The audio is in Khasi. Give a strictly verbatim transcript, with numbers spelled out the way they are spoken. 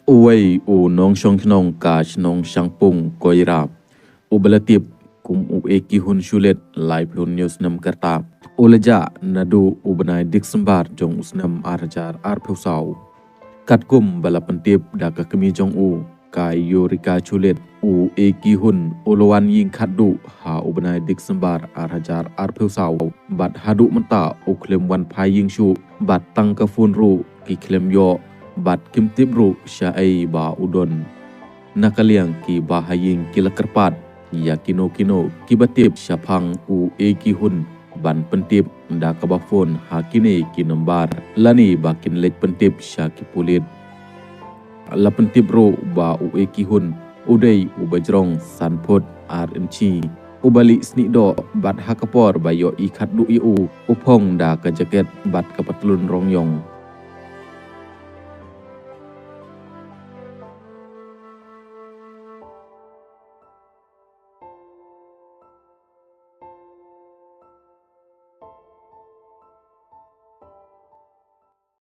Uwei u nongshong shnong ka shnong Shangpung Koira, u ba la tip kum u E Ki Hun Shulet, laiphew hynñiew snem ka rta, u la jah naduh u bnai Disembar jong u snem ar hajar arphew saw. Katkum ba la pyntip da ka kmie jong u, ka Yorika Shulet, u E Ki Hun u la wan ïing khatduh ha u bnai Disembar ar hajar arphew saw, bad haduh mynta u khlem wan phai ïing shuh, bad tang ka phone ruh ki khlem ïoh, bad kim tip ruh shaei ba u don. Na ka liang ki ba ha ïing ki la kyrpad ïa kino kino ki ba tip shaphang u E Ki Hun ban pyntip da kaba phone ha kine ki nombar, lane ba kin leit pyntip sha ki pulit. La pyntip ruh ba u E Ki Hun u dei u ba jrong san phut ar inchi, u ba lih snieh doh, bad ha ka por ba ïohi khatduh ïa u, u phong da ka jaket bad ka patlun rong ïong.